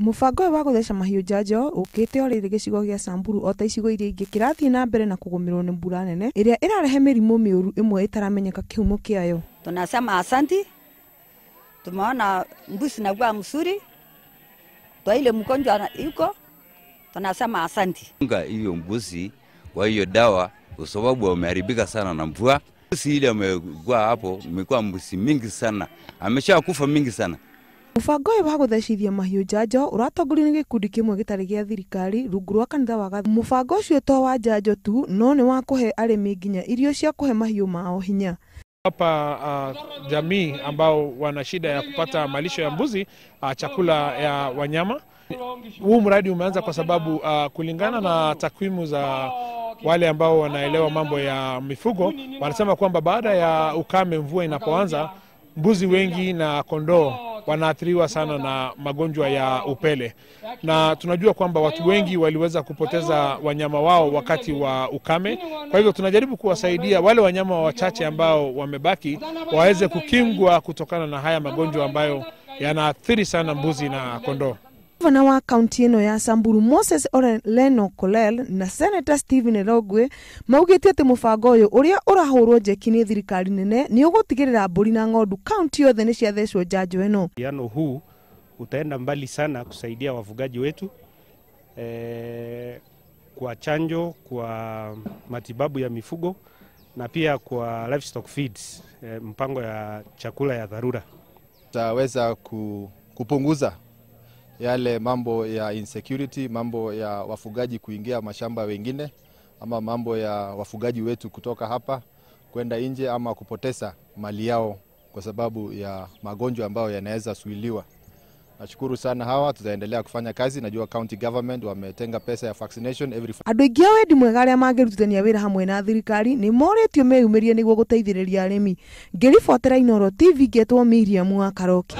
Mũbango ũyũ wa gũtheca mahiũ njanjo ũkĩte o rĩrĩ gĩcigo gĩa Samburu o ta icigo iria ingĩ kĩrathiĩ na mbere na kũgũmĩrwo nĩ mbura nene ĩrĩa ĩrarehe mĩrimũ mĩũru ĩmwe ĩtaramenyeka kĩhumo kĩayo. Tunasema asanti, tumeona mbuzi inakuwa mzuri, kwa ile mgonjwa yuko, tunasema asanti. Hiyo mbuzi kwa hiyo dawa kwa sababu wameharibika sana na mvua. Mbuzi ile amekuwa hapo, imekuwa mbuzi mingi sana, ameshakufa mingi sana. Mũbango ũyũ wa gũthecithia mahiũ njanjo ũratongorio nĩ gĩkundi kĩmwe gĩtarĩ gĩa thirikari rungu rwa kanitha wa Gathoni. Mũbango ũcio to wa njanjo tu no nĩ wa kũhe arĩmi nginya irio cia kũhe mahiũ mao hinya. Hapa jamii ambao wana shida ya kupata malisho ya mbuzi, chakula ya wanyama. Huu mradi umeanza kwa sababu kulingana na takwimu za wale ambao wanaelewa mambo ya mifugo, wanasema kwamba baada ya ukame, mvua inapoanza, mbuzi wengi na kondoo wanaathiriwa sana na magonjwa ya upele. Na tunajua kwamba watu wengi waliweza kupoteza wanyama wao wakati wa ukame. Kwa hivyo tunajaribu kuwasaidia wale wanyama wachache ambao wamebaki waweze kukingwa kutokana na haya magonjwa ambayo yanaathiri sana mbuzi na kondoo. Gavana wa kaunti ĩno ya Samburu Moses Ole Lenolkulal na Senator Stephen Lelegwe maugĩte atĩ mũbango ũyũ ũrĩa ũrahũrwo njeki nĩ thirikari nene nĩ ũgũtigĩrĩra mbũri na ng'ondu kaunti yothe nĩ ciathecwo njanjo ĩno. Ushirikiano huu utaenda mbali sana kusaidia wafugaji wetu kwa chanjo, kwa matibabu ya mifugo na pia kwa livestock feeds, mpango ya chakula ya dharura. Tutaweza kupunguza yale mambo ya insecurity, mambo ya wafugaji kuingia mashamba wengine, ama mambo ya wafugaji wetu kutoka hapa kwenda nje ama kupoteza mali yao kwa sababu ya magonjwa ambayo yanaweza zuiliwa. Nashukuru sana hawa, tutaendelea kufanya kazi. Najua county government wametenga pesa ya vaccination every Andũ aingĩ a wendi mwega arĩa mangĩrutithania wĩra hamwe na thirikari nĩ morĩtio meyumĩrie nĩguo gũteithĩrĩria arĩmi. Ngĩribotera Inooro TV ngetwo Miriam wa Karoki.